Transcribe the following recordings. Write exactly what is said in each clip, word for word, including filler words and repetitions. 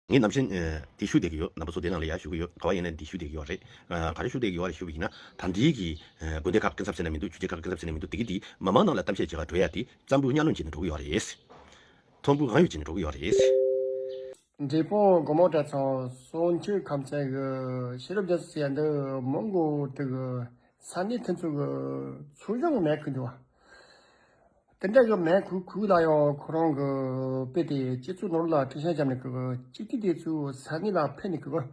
ངས་ནམ་ཞིག་ཨ་དེ་ཞུ་བསྡད་ཀྱི་ཡོད། རྣམ་པ་ཚོ་དེ་ནང་ལ་ཡར་ཞུ་གི་ཡོད། ག་བ་ཡིན་ན་དེ་ཞུ་བསྡད་ཀྱི་ཡོད་རེད། ཨ་ག་རེ་ཞུ་བསྡད་ཀྱི་ཡོད་རེད་ཞུ་བ་ཡིན་ན། ད་འདིའི་གི་ཨ་དགོན་སྡེ་ཁག་སྐུ་ཚབ་ཟེར་ན་མི་འདུག་ཆོས་རྗེ་ཁག་སྐུ་ཚབ་ཟེར་ན་མི་འདུག་དེ་གི་དེ་མི་མང་ནང་ལ་གཏམ་བཤད་བྱེད་ག་འགྲོ་ཡ་དེ་བཙན་པོའི་གཉའ་གནོན་བྱས་ནས་འགྲོ་གི་ཡོད་རེད། མཐོན་པོའི་དབང་ཡོད་བྱས་ནས་འགྲོ་གི་ཡོད་རེད། འབྲས་སྤུངས་སྒོ་མང་གྲྭ་ཚང་གསུང་ཆོས་ཁམས་ཚན་གྱི་ཤེས་རབ་རྒྱ་མཚོ་ཟེར་ཡ་འདི་མོན་གྷོ་དེ་གི་ས་གནས་མཐུན་ཚོགས་ཀྱི་ཚོགས་གཞོན་གྱི་མེ་ཁུ་འདུག་བ། དེ་འདྲ་གི་མེ་ཁུ་ཁུ་ལ་ཡང་ཁོ་རང་གི་དཔེ་དེ་སྤྱི་ཚོགས་ནང་ལ་འཁྲུག་ཆ་བརྒྱབ་ནས་གི་སྤྱི་འཐུས་དེ་ཚོའི་ས་གནས་ལ་ཕེབས་ནས་གི་བཀའ་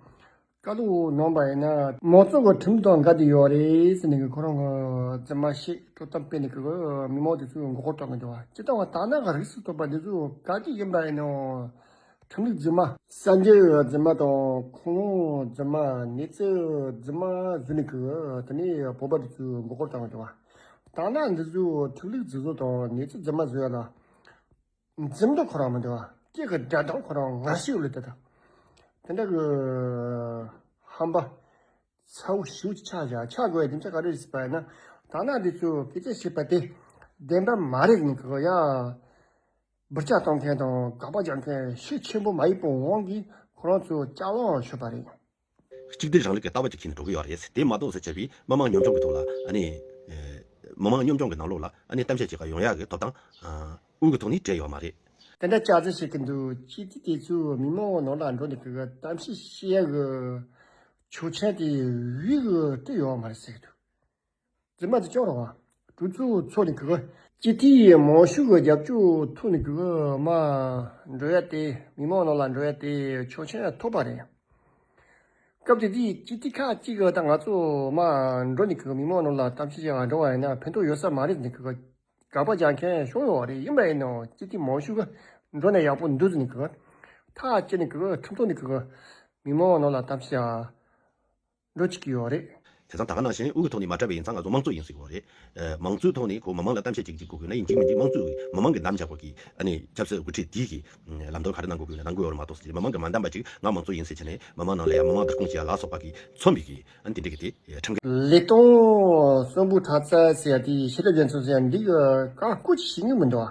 སློབ་གནང་པ་ཡིན་ན་མང་གཙོ་གི་ཁྲིམས་དང་འགལ་དུ་ཡོད་རེད་ཟེར་ནས་གི་ཁོ་རང་གི་རྫུན་མ་བཤད་དཀྲོག་གཏམ་སྤེལ་ནས་གི་མི་མང་དེ་ཚོའི་མགོ་སྐོར་གཏོང་གི་འདུག་བ། སྤྱིར་བཏང་བ་དག་སྣང་གི་རིགས་སུ་གཏོགས་པ་འདི་ཚོ་ག་དུས་ཡིན་པ་ཡིན་ནའང་ཁྲིམས་ལུགས་རྫུན་མ། གསར་འགྱུར་རྫུན་མ་དང་ཁུངས་ལུང་རྫུན་མ། གནས་ཚུལ་རྫུན་མ་བཟོས་ནས་གི་དེ་ནས་བོད་པ་དེ་ཚོའི་མགོ་སྐོར་བཏང་གི་འདུག་བ། དག་སྣང་འདི་ཚོའི་ཁྲིམས་ལུགས་རྫུན་བཟོ་དང་གནས་ཚུལ་རྫུན་མ་བཟོ་ཡ་ལ་འཛེམ་དོགས་ཁོ་རང་མི་འདུག་བ། སྐད་ཀྱི་སྒྲ་གདངས་ཁོ་རང་ངར་ཤུགས་ལ་དེ་དང་། དེ་འདྲ་གི་ཧམ་པ་ཚ་བོ་ཞེ་པོ་ཅིག་ཆགས་བཞག་ཆགས་དགོས་པའི་རྒྱུ་མཚན་ག་རེ་རེད་ཟེར་བ་ཡིན་ན། དག་སྣང་འདི་ཚོས་སྐད་ཆ་བཤད་པ་དེ་བདེན་པ་མ་རེད་ནི་གི་ཡ། འབུར་ལྕག་གཏོང་མཁན་དང་དགག་པ་རྒྱག་མཁན་ཤུགས་ཆེན་པོ་མ་ཡིན་པའི་དབང་གིས་ཁོ་རང་ཚོ་ལྕགས་ལང་ཤོར་བ་རེད། གཅིག་སྡུད་རིང་ལུགས་ཀྱི་ལྟ་བ་ཅིག་འཁྱེར་ནས་འགྲོ་གི་ཡོད་རེད། དེ་མ་གཏོགས་ཟེར་བྱས་པའི་མི་མང་ཉམ་ཆུང་གི་ཐོག་ལ་ཨ་ནི། མི་མང་ཉམ་ཆུང་གི་ནང་ལོགས་ལ་ཨ་ནི་གཏམ་བཤད་བྱེད་ག་ཡོང་ཡག་གི་ཐོབ་ཐང་དབུས་ཀྱི་ཐོག་ནས་སྤྲད་ཡོད་མ་རེད། དེ་འདྲ་ཅག་ཙེ་ཞིག་གི་འདུག་སྤྱི་འཐུས་དེ་ཚོས་མི་མང་ནང་ལ་འགྲོ་ནས་གི་གཏམ་བཤད་བཤད་ཡག་གི་ཆོག་མཆན་དེ་དབུས་གི་སྤྲད་ཡོད་མ་རེད་ཟེར་གི་འདུག་རྫུན་མ་དེ་ཅོག་རོ་བ། གྲོས་ཚོགས་ཚོགས་ནས་གི་གི་སྤྱི་འཐུས་མང་ཤོས་ཀྱི་རྒྱབ་སྐྱོར་ཐོབ་ནས་གི་གི་མར་འགྲོ་ཡ་དེ་མི་མང་ནང་ལ་འགྲོ་ཡ་དེ་ཆོག་མཆན་ཐོབ་པ་རེད། སྐབས་དེ་དུས་སྤྱི་འཐུས་ཁག་ཅིག་གི་ད་ང་ཚོ་མར་འགྲོ་ནས་གི་གི་མི་མང་ནང་ལ་གཏམ་བཤད་བྱེད་ག་འགྲོ་བ་ཡིན་ན་ཕན་ཐོགས་ཡོད་ས་མ་རེད་ཟེར་ནས་གི་གི་དགག་པ་རྒྱག་མཁན་ཤོང་ཡོད་རེད། ཡིན་པ་ཡིན་ནའང་སྤྱི་འཐུས་མང་ཤོས་ཀྱི་འགྲོ་ན་ཡག་པོ་འདུག་ཟེར་ནས་གི་གི་ཐག་བཅད་ནས་གི་གི་ཁྲིམས་ཐོག་ནས་གི་གི་མི་མང་ནང་ལ་གཏམ་བཤད་འགྲོ་བཅུག་གི་ཡོད་རེད། དེང་སང་ད་ག་ནང་བཞིན་དབུས་ཀྱི་ཐོག་ནས་མ་གྲགས་པ་ཡིན་ཙང་ང་ཚོ་དམངས་གཙོ་ཡིན་ཟེར་གི་ཡོད་རེད། ཨ་མང་གཙོའི་ཐོག་ནས་ཁོ་མི་མང་ལ་གཏམ་བཤད་ཅིག་བྱེད་དགོས་ཀྱི་ན་ཡིན་གཅིག་མིན་གཅིག་དམངས་གཙོའི་མི་མང་གིས་བདམས་བཞག་པ་གི་ཨ་ནི་ཆབ་སྲིད་འགོ་ཁྲིད་དེ་གིས་ལམ་སྟོན་ག་རེ་གནང་དགོས་ཀྱི་ན་གནང་དགོས་ཡོད་རེད་མ་གཏོགས་ཟེར་མི་མང་གིས་མ་བདམས་པ་ཅིག་ང་དམངས་གཙོ་ཡིན་ཟེར་བྱས་ནས་མི་མང་ནང་ལ་ཡ་མི་མང་བདག་སྐྱོང་བྱེད་ཡ་ལ་སོགས་པ་གིས་མཚོན་པའི་གི་ཨ་ནི་དེ་འདྲ་གི་དེ་ཁྲིམས་འགལ། ལས་སྟོང་གསོན་པོ་ཁྲག་རྩ་ཟེར་ཡ་དེ་ཤེས་རབ་རྒྱ་མཚོ་ཟེར་ཡ་འདི་གི་བཀའ་བཀོད་ཅིག་ཤེས་ངེས་མི་འདུག་ཨ།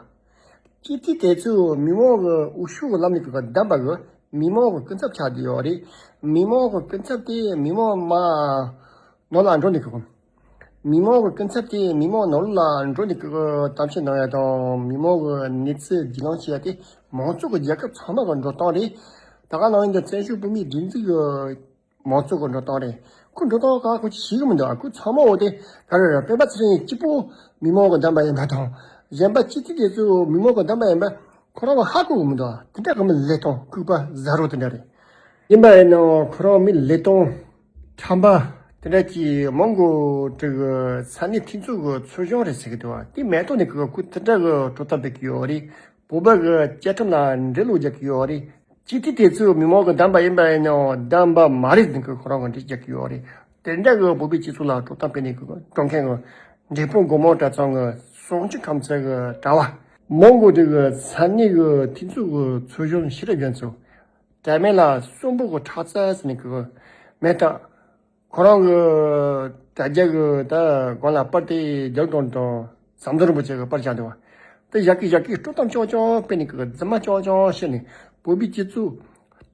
སྤྱི་འཐུས་དེ་ཚོས་མི་མང་གི་འོས་ཤོག་གི་ལམ་ནས་གི་བདམས་པ་གི་མི་མང་གི་སྐུ་ཚབ་ཆགས་བསྡད་ཡོད་རེད། མི་མང་གི་སྐུ་ཚབ་དེ་མི་མང་མ་ནང་ལ་འགྲོ་ནས་གི་མི་མང་གི་སྐུ་ཚབ་དེ་མི་མང་ནང་ལ་འགྲོ་ནས་གི་གཏམ་བཤད་གནང་ཡ་དང་མི་མང་གི་གནས་ཚུལ་བརྒྱུད་ལམ་བྱེད་ཡ་དེ་མང་གཙོ་གི་རྒྱལ་ཁབ་ཚང་མ་གི་འགྲོ་སྟངས་རེད། ད་ག་ནང་བཞིན་དུ་བཙན་བྱོལ་བོད་མིའི་སྒྲིག་འཛུགས་ཀྱི་མང་གཙོ་གི་འགྲོ་སྟངས་རེད། ཁོ་འགྲོ་སྟངས་ག་ཁོ་ཅིག་ཤེས་གི་མི་འདུག་ཁོ་ཚང་མ་འོ་དེ་ག་རེ་རེད། སྤེན་པ་ཚེ་རིང་གཅིག་པོ་མི་མང་གི་བདམས་པ་ཡིན་པ་དང་། གཞན་པ་སྤྱི་འཐུས་དེ་ཚོ་མི་མང་གི་བདམས་པ་ཡིན་པ་ཁོ་རང་གི་ཧ་གོ་གི་མི་འདུག་དེ་འདྲ་གི་མི་ལས་སྟངས་ལྐུགས་པ་ཟ་རོ་དེ་འདྲ་རེད། ཡིན་པ་ཡིན་ནའང་ཁོ་རང་མི་ལས་སྟངས་ཁྲམ་པ་དེ་འདྲ་གྱིས་མང་གོ་དྲི་གི་ས་གནས་འཐུས་ཚོགས་གི་ཚོགས་གཞོན་རེད་ཟེར་གི་འདུག་དེ་མེད་ཐོག་ནས་གི་ཁོ་དེ་འདྲ་གི་གྲོས་བསྟུན་སྤེལ་གི་ཡོད་རེད། བོད་པ་གི་བཅའ་ཁྲིམས་ལ་འགྲེལ་བཤད་རྒྱག་གི་ཡོད་རེད། སྤྱི་འཐུས་དེ་ཚོས་མི་མང་གི་བདམས་པ་ཡིན་པ་ཡིན་ནའང་བདམས་པ་མ་རེད་ཟེར་གི་ཁོ་རང་གི་འགྲེལ་བཤད་རྒྱག་གི་ཡོད་རེད། དེ་འདྲ་གི་བོད་པའི་སྤྱི་ཚོགས་ལ་གྲོས་བསྟུན་སྤེལ་ནས་གི་འགྲོ་མཁན་གི་འབྲས་སྤུངས་སྒོ་མང་གྲྭ་ཚང་གི་གསུང་ཆོས་ཁམས་ཚན་གི་གྲྭ་བ། མོན་གྷོ་དེ་གི་ས་གནས་གི་འཐུས་ཚོགས་གི་ཚོགས་གཞོན་ཤེས་རབ་རྒྱ་མཚོ། དྲ་མེད་ལ་གསོན་པོ་གི་ཁྲག་རྩ་ཟེར་ནས་གི་མེད་ཐག་ཁོ་རང་གི་དྲ་རྒྱ་གི་ད་སྒང་ལ་པར་དེ་རྒྱ་གར་དང་དང་ཟམ་གདོང་རིན་པོ་ཆེ་གི་པར་བཞག་འདུག་བ། དེ་བཞག་གི་བཞག་གི་དཀྲོག་གཏམ་ཅོག་ཅོག་སྤེལ་ནས་གི་རྫུན་མ་ཅོག་ཅོག་བཤད་ནས་བོད་པའི་སྤྱི་ཚོགས་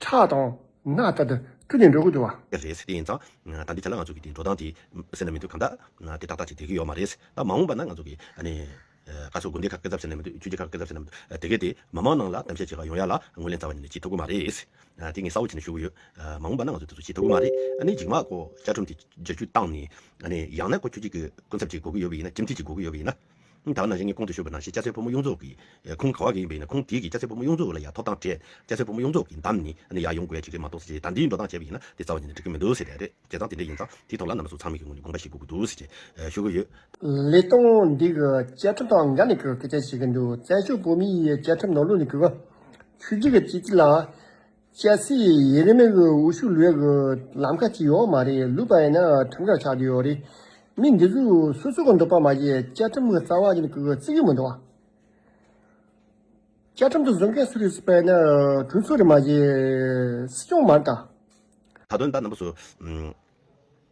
ཁྲག་དང་ནག་ལྟར་དུ་ཁུར་ནས་འགྲོ་གི་འདུག་བ། རེད་ཟེར་དེ་ཡིན་ཙང་ད་འདི་ཆ་ལ་ང་ཚོ་གི་དེ་འགྲོ་སྟངས་དེ་ཟེར་ན་མི་འདུག་གང་ལྟར་དེ་ཏག་ཏག་ཅིག་བསྡད་ཀྱི་ཡོད་མ་རེད། ད་མ་འོངས་པ་ན་ང་ཚོ་གི་ཨ་ནི། ཨ་ག་ཚོད་དགོན་སྡེ་ཁག་སྐུ་ཚབ་ཟེར་ན་མི་འདུག་ཆོས་བརྒྱུད་ཁག་སྐུ་ཚབ་ཟེར་ན་མི་འདུག་དེ་གས་དེ་མི་མང་ནང་ལ་གཏམ་བཤད་བྱེད་ག་ཡོང་ཡ་ལ་ངོས་ལེན་རྩ་བ་ཉིད་ནས་བྱེད་ཐུབ་ཀྱི་མ་རེད། ཨ་དེ་ངས་གསལ་བོ་བྱས་ནས་ཞུ་གི་ཡོད། ཨ་མ་འོངས་པ་ན་ང་ཚོ་དེ་ཚོ་བྱེད་ཐུབ་ཀྱི་མ་རེད། ཨ་ནི་རྗེས་མ་ཁོ་བཅའ་ཁྲིམས་དེ་བསྒྱུར་བཅོས་བཏང་ནས་ཨ་ནི་ཡང་ན་ཁོ་ཆོས་བརྒྱུད་ཀྱི་སྐུ་ཚབ་ཅིག་དགོས་ཀྱི་ཡོད་པ་ཡིན་ན་སྤྱི་འཐུས་ཅིག་དགོས་ཀྱི་ཡོད་པ་ཡིན་ན། ད་ག་ནང་བཞིན་ངས་གོང་དུ་ཞུས་པ་ནང་བཞིན་སྐྱ་སེར་ཕོ་མོ་ཡོངས་རྫོགས་ཀྱི་ཁོངས་ག་བ་གི་ཡིན་པ་ཡིན་ན་ཁོངས་དེའི་གི་སྐྱ་སེར་ཕོ་མོ་ཡོངས་རྫོགས་ལ་ཡ་ཐོབ་ཐང་སྤྲད་སྐྱ་སེར་ཕོ་མོ་ཡོངས་རྫོགས་ཀྱི་འདམ་ནས་ཨ་ནི་ཡ་ཡོང་དགོས་ཡ་ཅིག་རེད་མ་གཏོགས་ཟེར་ད་འདིའི་འགྲོ་སྟངས་བྱས་པ་ཡིན་ན་དེ་རྩ་བ་ཉིད་ནས་འགྲིག་གི་མི་འདུག་ཟེར་ཡ་རེད། བྱས་ཙང་དེ་འདྲ་ཡིན་ཙང་དེའི་ཐོག་ལ་རྣམ་པ་ཚོ་ཚང་མས་ཀྱི་ངོས་ནས་དགོངས་པ་བཞེས་དགོས་ཀྱི་འདུག་ཟེར་ཏེ་ཞུ་གི་ཡོད། ལས་སྟངས་འདི་གི་བཅའ་ཁྲིམས་དང་འགལ་ནས་གི་སྐད་ཆ་བཤད་གི་འདུག་བཙན་བྱོལ་བོད་མིའི་བཅའ་ཁྲིམས་ནང་ལོགས་ནས་གི་ཆོས་བརྒྱུད་ཀྱི་སྤྱི་འཐུས་ལ་སྐྱ་སེར་ཡིན་རིང་མིན་གི་འོས་ཤོག་ལུས་གི་ལམ་ཁ་ཅིག་ཡོད་མ་རེད། ལུས་པ་ཡིན་ན་ཁྲིམས་འགལ་ཆགས་བསྡད་ཡོད་རེད། མི་འདི་ཚོས་སོ་སོ་གི་འདོད་པ་མ་བྱས་བཅའ་ཁྲིམས་གི་རྩ་བ་ཉིད་ནས་གི་བརྩི་གི་མི་འདུག་བ། བཅའ་ཁྲིམས་དེ་བཟོ་མཁན་སུ་རེད་ཟེར་བ་ཡིན་ན་གྲོས་ཚོགས་རེད་མ་གཞི་སྲིད་སྐྱོང་མ་རེད་ད། ད་དོན་ད་རྣམ་པ་ཚོ་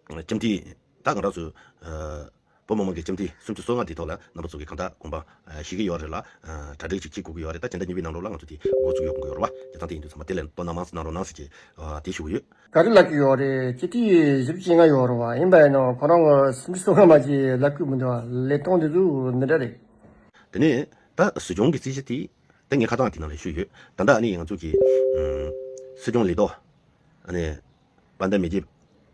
ཨམ་སྤྱི་འཐུས་ད་གང་འདྲ་ཚོ་ཨ་ བོད་མི་མང་གི་སྤྱི་འཐུས་སུམ་ཅུ་སོ་ལྔ་དེའི་ཐོག་ལ་རྣམ་པ་ཚོ་གིས་གང་ལྟར་དགོངས་པ་ཨ་ཞུ་གི་ཡོད་རེད་ལ། ཨ་གྲ་སྒྲིག་ཅིག་བྱེད་དགོས་ཀྱི་ཡོད་རེད། ད་ཕྱི་ཟླ་གཉིས་པའི་ནང་ལོགས་ལ་ང་ཚོ་དེ་འགོ་བཙུགས་ཡོང་གི་ཡོད་རེད་བ། བྱས་ཙང་དེ་ཡིན་དུས་ཚང་མ་དེ་ལས་དོ་སྣང་མང་ཙམ་གནང་རོགས་གནང་ཟེར་གྱི་ཨ་དེ་ཞུ་གི་ཡོད། ག་རེ་ལབ་ཀྱི་ཡོད་རེད། སྤྱི་འཐུས་བཞི་བཅུ་ཞེ་ལྔ་ཡོད་རེད་བ། ཡིན་པ་ཡིན་ནའང་ཁོ་རང་གི་སུམ་ཅུ་སོ་ལྔ་མ་གཏོགས་ལབ་ཀྱི་མི་འདུག་བ། ལས་སྟངས་དེ་ཚོ་འདི་འདྲ་རེད། དེ་ནས་ད་སྲིད་སྐྱོང་གི་རྩིས་གཞི་དེ་ད་ངས་ཁ་སང་དེ་ནང་ལ་ཞུས་ཡོད། ད་ལྟ་ཨ་ནི་ང་ཚོ་གི་ཨ་སྲིད་སྐྱོང་ལས་ཐོག་ཨ་ནི་དཔལ་ལྡན་མི་རྗེ་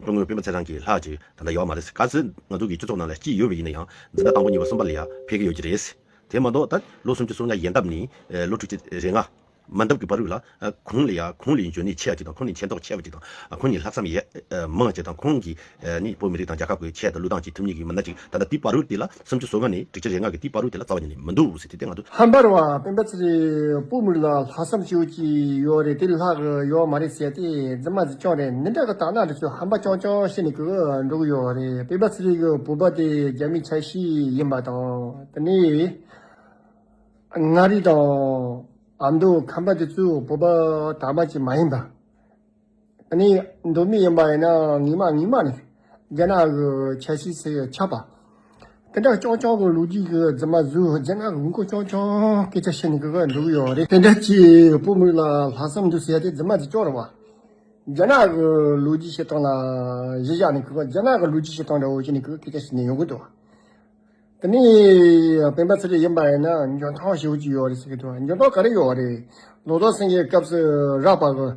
སྐུ་ངོ་སྤེན་པ་ཚེ་རིང་གི་ལྷག་ཅིག་ད་ལྟ་ཡོད་མ་རེད། གལ་སྲིད་ང་ཚོ་གི་སྤྱི་ཚོགས་ནང་ལ་གཅིག་ཡོད་པ་ཡིན་ན་ཡང་འཛིན་གྲྭ་དང་པོ་གཉིས་པ་གསུམ་པ་ལ་ཡང་ཕེབས་ཀྱི་ཡོད་ཀྱི་རེད། དེ་མ་གཏོགས་ད་ལོ་སུམ་ཅུ་སོ་ལྔ་ཡན་འདབ་ནས་ཨ་ལོ་དྲུག་ཅུ་རེ་ལྔ་མན་འདབ་ཀྱི་བར་དུ་ལ་ཨ་ཁོང་ལ་ཡང་ཁོང་ལ་ཡང་འཇོན་ནུས་ཆེ་བ་ཅིག་དང་ཁོང་ལ་མཁྱེན་རྟོགས་ཆེ་བ་ཅིག་དང་ཨ་ཁོང་ལ་ལྷག་བསམ་ཡ་ཨ་མང་ཅིག་དང་ཁོང་གིས་ཨ་ནི་བོད་མི་རིགས་དང་རྒྱལ་ཁབ་ཀྱི་ཆེད་དུ་བློས་བཏང་བྱེད་ཐུབ་མཁན་གྱི་མི་སྣ་ཅིག་ད་ལྟ་དེའི་བར་དུ་དེ་ལ་སུམ་ཅུ་སོ་ལྔ་ནས་དྲུག་ཅུ་རེ་ལྔ་གི་དེའི་བར་དུ་དེ་ལ་རྩ་བ་ཉིད་ནས་མི་འདུག་ཟེར་དེ་དེ་ང་ཚོ། ཧམ་པ་རེད་བ། སྤེན་པ་ཚེ་རིང་བོད་མི་རིགས་ལ་ལྷག་བསམ་ཞེ་པོ་ཅིག་ཡོད་རེད། དེ་ལྷག་གི་ཡོད་མ་རེད་ཟེར་ཏེ་རྫུན་མ་རྫུན་རྐྱང་རེད། འདི་འདྲ་གི་དག་སྣང་དེ་ཚོ་ཧམ་པ་རྐྱང་རྐྱང་བཤད་ནས་གི་འགྲོ་གི་ཡོད་རེད། སྤེན་པ་ཚེ་རིང་གི་བོད་པ་དེ་རྒྱ་མིའི་ཆ་ཤས་ཡིན་པ་དང་། དེ་ནས་མངའ་རིས་དང་ཨ་མདོ་ཁམས་པ་དེ་ཚོ་བོད་པ་དག་མ་ཅིག་མ་ཡིན་པ། ཨ་ནི་མདོ་སྨད་ཡིན་པ་ཡིན་ན་ངོ་མ་ངོ་མ་ནས་རྒྱ་ནག་གི་ཆ་ཤས་སུ་ཆགས་པ། དེ་འདྲ་རྐྱང་རྐྱང་གི་ལོ་རྒྱུས་ཀྱི་རྫུན་མ་བཟོས། རྒྱ་ནག་གི་དགོས་མཁོ་རྐྱང་རྐྱང་སྐད་ཆ་བཤད་ནས་གི་འགྲོ་གི་ཡོད་རེད། དེ་འདྲ་ཅིག་བོད་མི་རིགས་ལ་ལྷག་བསམ་འདུག་ཟེར་ཡ་དེ་རྫུན་མ་དེ་རྐྱང་རེད་བ། རྒྱ་ནག་གི་ལོ་རྒྱུས་བཤད་སྟངས་ལ་གཞི་བཞག་ནས་གི་རྒྱ་ནག་གི་ལོ་རྒྱུས་བཤད་སྟངས་འདྲ་བོ་བྱས་ནས་གི་སྐད་ཆ་བཤད་ནས་ཡོང་གི་འདུག་བ། དེ་ནས་སྤེན་པ་ཚེ་རིང་ཡིན་པ་ཡིན་ན་འཇོན་ཐང་ཞེ་པོ་ཅིག་ཡོད་རེད་ཟེར་གི་འདུག་འཇོན་ཐང་ག་རེ་ཡོད་རེད། ལོ་ཏོག་སེང་གེའི་སྐབས་སུ་རག་པ་གི་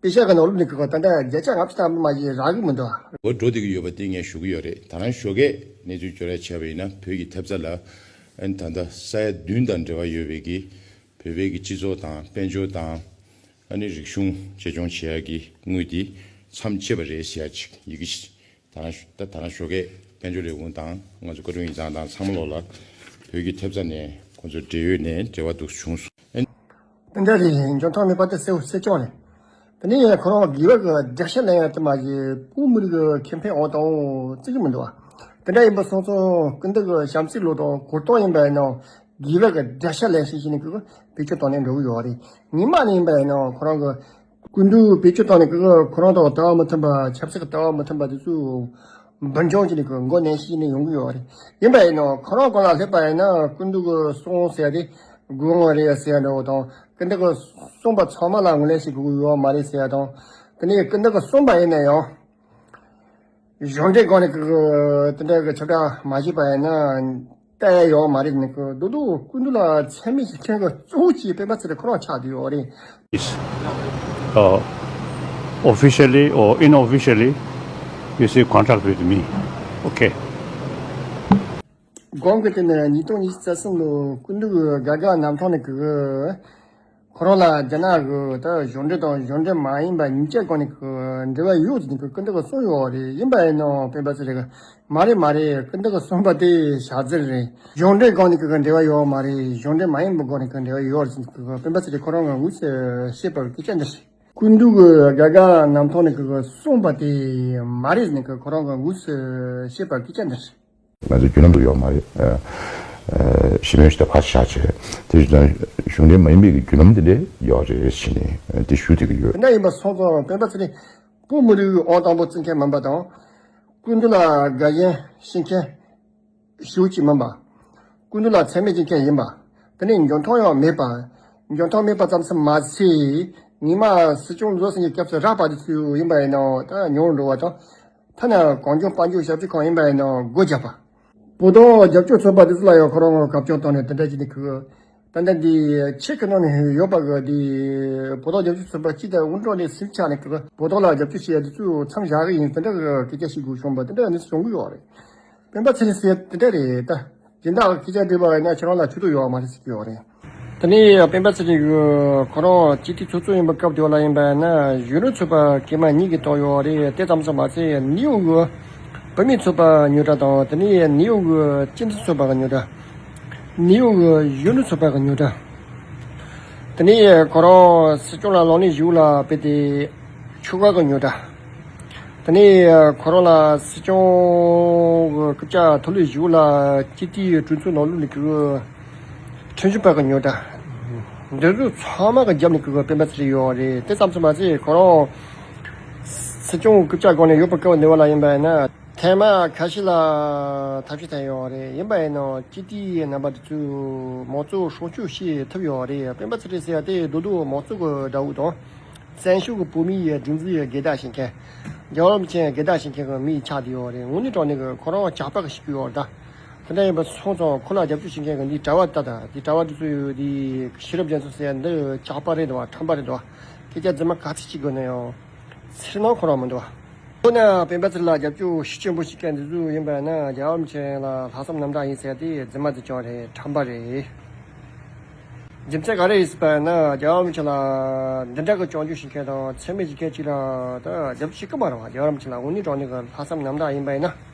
དཔེ་ཆ་གི་ནང་ལོགས་ནས་གི་ད་ལྟ་བརྒྱ་ཆ་ལྔ་བཅུ་ཐམ་པ་མ་ཞིག་རག་གི་མི་འདུག་འགྲོ་བསྡད་ཀྱི་ཡོད་པ་དེ་ངས་ཞུ་གི་ཡོད་རེད། ད་རང་ཞོགས་ཀས་གནས་ཚུལ་བཅོ་ལས་བྱས་པ་ཡིན་ན་བོད་ཀྱི་ཐེབས་རྩ་ལ་ཨ་ནི་ད་ལྟ་ས་ཡ་བདུན་དང་འབྲེལ་བ་ཡོད་པའི་གི་བོད་པའི་གི་སྤྱི་ཚོགས་དང་དཔལ་འབྱོར་དང་ཨ་ནི་རིག་གཞུང་གཅེས་སྐྱོང་བྱེད་ཡ་གི་དངུལ་དེ་མཚམས་ཆད་པ་རེད་ཟེར་ཡ་ཅིག་ཡི་གེ་ཞིག་ད་རང་ད་ད་རང་ཞོགས་ཀས་དཔལ་འབྱོར་ལས་ཁུངས་དང་ང་ཚོ་བཀའ་དྲུང་ཡིག་ཚང་དང་ཚང་མ་ལོག་ལ་བོད་ཀྱི་ཐེབས་རྩ་ནས་ཁོང་ཚོ་འབྲེལ་ཡོད་ནས་འབྲེལ་བ་འདུག་བྱུང་སོང་། དེ་འདྲ་རེད། འཇོན་ཐང་མེད་པ་དེ་གསལ་པོ་གསལ་རྐྱང་རེད། དེ་ནས་ཁོ་རང་དགེ་བ་གི་དགྲ་ཤ་ལེན་ཡ་དེ་མ་གཞི་བོད་མི་རིགས་ཀྱི་ཁེ་ཕན་འོག་ཏུ་བརྩི་གི་མི་འདུག་བ། དེ་འདྲ་ཡིན་པ་སོང་ཙང་སྐུ་མདུན་གྱི་བྱམས་བརྩེའི་ལོ་དང་གོ་རྟོགས་ཡིན་པ་ཡིན་ནའང་དགེ་བ་གི་དགྲ་ཤ་ལེན་ཤེས་ཤེས་ནས་ཀྱི་བེད་སྤྱོད་བཏང་ནས་འགྲོ་གི་ཡོད་རེད། ངོ་མ་ནས་ཡིན་པ་ཡིན་ནའང་ཁོ་རང་གི་སྐུ་མདུན་བེད་སྤྱོད་བཏང་ནས་ཀྱི་ཁོ་རང་དང་ལྟ་བ་མི་མཐུན་པ་ཆབ་སྲིད་ཀྱི་ལྟ་བ་མི་མཐུན་པ་དེ་ཚོ་འབུར་འཇོམས་བྱས་ནས་ཀྱི་མགོ་མནན་ཤེས་ནས་ཡོང་གི་ཡོད་རེད། ཡིན་པ་ཡིན་ནའང་ཁོ་རང་སྒང་ལ་སླེབས་པ་ཡིན་ན་སྐུ་མདུན་གྱི་གསུང་ཟེར་ཡ་དེ་དགོས་ངེས་རེད་ཟེར་ཡ་འདྲ་བོ་དང་། སྐུ་མདུན་གྱི་གསུངས་པ་ཚང་མ་ལ་ངོས་ལེན་བྱེད་དགོས་ཀྱི་ཡོད་མ་རེད་ཟེར་ཡ་དང་། དེ་ནས་སྐུ་མདུན་གྱི་གསུངས་པ་ཡིན་ན་ཡང་གཞུང་འབྲེལ་སྒང་ནས་ཀྱི་དེ་འདྲ་གི་ཁྱབ་བསྒྲགས་མ་བྱས་པ་ཡིན་ན་ལྟ་ཡ་ཡོད་མ་རེད། ནི་ཀྱི་རྡོག་རྡོག་སྐུ་མདུན་ལ་མཚན་སྨད་ཀྱི་མཁན་གྱི་གཙོ་བོ་གཅིག་སྤེན་པ་ཚེ་རིང་ཁོ་རང་ཆགས་བསྡད་ཡོད་རེད། Is, uh, officially or unofficially, you see contact with me. Okay. གོང་གི་དེ་ནི་ཉིས་སྟོང་ཉི་ཤུ་རྩ་གསུམ་ལོའི་སྐུ་མདུན་གྱི་དགའ་དགའ་གནམ་ཐང་ནས་ཀྱི་ཁོ་རང་ལ་རྒྱ་ནག་གི་ད་གཞུང་འབྲེལ་དང་གཞུང་འབྲེལ་མ་ཡིན་པ་གཉིས་ཆ་སྒང་ནས་ཀྱི་འབྲེལ་བ་ཡོད་ཟེར་ནས་ཀྱི་སྐུ་མདུན་གྱི་གསུངས་ཡོད་རེད། ཡིན་པ་ཡིན་ནའང་སྤེན་པ་ཚེ་རིང་གིས་མ་རེད་མ་རེད། སྐུ་མདུན་གྱི་གསུངས་པ་དེ་ཞག་རྩི་རེད། གཞུང་འབྲེལ་སྒང་ནས་ཀྱི་འབྲེལ་བ་ཡོད་མ་རེད། གཞུང་འབྲེལ་མ་ཡིན་པའི་སྒང་ནས་ཀྱི་འབྲེལ་བ་ཡོད་ཟེར་ནས་ཀྱི་སྤེན་པ་ཚེ་རིང་ཁོ་རང་གིས་དངོས་སུ་བཤད་པའི་སྐད་ཆ་འདི་རེད། སྐུ་མདུན་གྱི་དགའ་དགའ་གནམ་ཐང་ནས་ཀྱི་གསུངས་པ་དེ་མ་རེད་ཟེར་ནས་ཀྱི་ཁོ་རང་གིས་དངོས་སུ་བཤད་པའི་སྐད་ཆ་འདི་རེད། ང་ཚོ་བརྒྱུད་ལམ་དུ་ཡོད་མ་རེད། ཨ་ཨ་ཞི་མོལ་ཞིག་དང་ཕར་བཞག་བྱས་དེ་བཞིན་གཞུང་འབྲེལ་མ་ཡིན་པའི་བརྒྱུད་ལམ་དེ་འདྲ་ཡོད་རེད་ཟེར་ནས་དེ་ཞུ་བསྡད་ཀྱི་ཡོད། དེ་འདྲ་ཡིན་པ་སོང་ཙང་སྤེན་པ་ཚེ་རིང་བོད་མི་རིགས་ཨང་དང་པོ་བརྩི་མཁན་མིན་པ་དང་། སྐུ་མདུན་ལ་དགའ་ཞེན་བྱེད་མཁན་ཞེ་པོ་ཅིག་མིན་པ། སྐུ་མདུན་ལ་མཚན་སྨད་བྱེད་མཁན་ཡིན་པ། དེ་ནས་འཇོན་ཐང་ཡང་མེད་པ། འཇོན་ཐང་མེད་པ་ཙམ་ཞིག་མ་ཟད། ངོ་མ་སྲིད་སྐྱོང་བཟོ་ཟིན་གྱི་སྐབས་སུ་རག་པ་དེ་ཚོ་ཡིན་པ་ཡིན་ནའང་ད་ཉུང་རུ་འགྲོ་བ་དང་། ཐ་ན་གངས་ལྗོངས་དཔལ་འབྱོར་ཞབས་ཞུ་ཁང་ཡིན་པ་ཡིན་ནའང་སྒོ་བརྒྱབ་པ། བོད་དོན་རྒྱབ་སྐྱོར་ཚོགས་པ་དེ་ཚོ་ལ་ཡང་ཁོ་རང་བཀའ་བཀྱོན་བཏང་ནས་དེ་འདྲ་བྱས་ནས་ཁོ། ད་ལྟ་འདི་ཆེད་ཀྱི་ནང་ནས་ཡོད་པ་གི་འདི་བོད་དོན་རྒྱབ་སྐྱོར་ཚོགས་པ་སྤྱི་དང་དབུ་འགྲོ་ནས་ཟིན་ཆགས་ནས་ཁོ་བོད་དོན་ལ་རྒྱབ་སྐྱོར་བྱེད་ཡ་དེ་ཚོ་མཚམས་བཞག་གི་ཡིན། དེ་འདྲ་གི་སྐད་ཆ་བཤད་དགོས་བྱུང་བ་དེ་འདྲ་ནས་བྱུང་གི་ཡོད་རེད། སྤེན་པ་ཚེ་རིང་ཟེར་དེ་འདྲ་རེད་ད། སྦྱིན་བདག་གི་སྐད་ཆ་འདྲི་བ་ཡིན་ན་ཁྱེད་རང་ལ་ཆོས་དོན་ཡོད་མ་རེད་ཟེར་གྱི་ཡོད་རེད། དེ་ནས་སྤེན་པ་ཚེ་རིང་གིས་ཁོ་རང་སྤྱི་འཐུས་ཚོགས་གཙོ་ཡིན་པའི་སྐབས་དེ་བ་ལ་ཡིན་པ་ཡིན་ན་གཞོན་ནུ་ཚོགས་པ་སྐྱེས་མ་གཉིས་ཀྱིས་བཏང་ཡོད་རེད། དེ་ཙམ་ཙམ་མ་ཟད་ནིའུ་ཡོག་གི་བུད་མེད་ཚོགས་པ་ཉོ་གྲྭ་དང་། དེ་ནས་ནིའུ་ཡོག་གི་སྤྱི་འཐུས་ཚོགས་པ་གི་ཉོ་གྲྭ། ནིའུ་ཡོག་གི་གཞོན་ནུ་ཚོགས་པ་གི་ཉོ་གྲྭ། དེ་ནས་ཁོ་རང་སྲིད་སྐྱོང་ལ་གློག་བརྙན་ཞིག་ལ་ཕེབས་ཏེ་ཆོལ་ཁ་གི་ཉོ་གྲྭ། དེ་ནས་ཁོ་རང་ལ་སྲིད་སྐྱོང་གི་སྐུ་ཕྱྭ་ཐོག་ལས་བཞུགས་ལ་སྤྱི་འཐུས་གྲོས་ཚོགས་ནང་ལོགས་ལ་གི་ཁྲིམས་ཞིབ་པ་གི་ཉོ་གྲྭ། འདི་ཚོ་ཚང་མ་གི་རྒྱབ་ནས་གི་སྤེན་པ་ཚེ་རིང་ཡོད་རེད། དེ་ཙམ་ཙམ་མ་ཟད་ཁོ་རང་སྲིད་སྐྱོང་གི་སྐུ་ཕྱྭ་སྒང་ནས་ཡོད་པ་སྐབས་ནས་བ་ལ་ཡིན་པ་ཡིན་ན་ ཚང་མ་ཁ་ཤས་ལ་ཐབས་ཤེས་བསྟན་ཡོད་རེད། ཡིན་པ་ཡིན་ནའང་སྤྱི་བདེའི་རྣམ་པ་འདི་ཚོས་མང་གཙོ་སྲུང་སྐྱོབ་བྱེད་ཐུབ་ཡོད་རེད། སྤེན་པ་ཚེ་རིང་ཟེར་ཡ་དེ་རྡོག་རྡོག་མང་གཙོ་གི་དགྲ་བོ་དང་། བཙན་བྱོལ་གྱི་བོད་མིའི་སྒྲིག་འཛུགས་ཀྱི་སྒེར་བདག་བྱེད་མཁན། རྒྱལ་བ་རིན་པོ་ཆེ་སྒེར་བདག་བྱེད་མཁན་གྱི་མི་ཆགས་བསྡད་ཡོད་རེད། དངོས་གནས་དྲང་གནས་ཀྱི་ཁོ་རང་ཇག་པ་གི་ཞིག་ཡོད་རེད་ད། དེ་འདྲ་ཡིན་པ་སོང་ཙང་ཁོ་ལ་རྒྱབ་སྐྱོར་བྱེད་མཁན་གྱི་འདིའི་གྲྭ་བ་ད་ད་འདི་གྲྭ་བ་འདི་ཚོ་ཡོད་དེ། ཤེས་རབ་རྒྱ་མཚོ་ཟེར་ཡ་འདི་ཇག་པ་རེད་འདུག་བ། ཁྲམ་པ་རེད་འདུག་བ། སྐད་ཆ་རྫུན་མ་ག་ཚོད་ཅིག་དགོས་ན་ཡང་། ཚེར་སྣང་ཁོ་རང་མི་འདུག་བ། ཁོ་ན་སྤེན་པ་ཚེ་རིང་ལ་རྒྱབ་སྐྱོར་ཤུགས་ཆེན་པོ་ཞིག་བྱས་འདི་ཚོ་ཡིན་པ་ན། རྒྱལ་བ་རིན་པོ་ཆེ་ལ་ལྷག་བསམ་རྣམ་དག་ཡིན་ཟེར་ཏེ་རྫུན་མ་རྫུན་ཅང་རེད། ཁྲམ་པ་རེད། རྒྱུ་མཚན་ག་རེ་ཡིན་ཟེར་བ་ན། རྒྱལ་བ་རིན་པོ་ཆེ་ལ་འདི་འདྲ་གི་སྐྱོན་བརྗོད་བྱེད་མཁན་དང་ཚད་མེད་བྱེད་མཁན་ཅིག་ལ་ད་རྒྱབ་སྐྱོར་བྱེད་ཀྱི་མ་རེད་བ། རྒྱལ་བ་རིན་པོ་ཆེ་ལ་དངོས་གནས་དྲང་གནས་ཀྱི་ལྷག་བསམ་རྣམ་དག་ཡིན་པ་ཡིན་ན།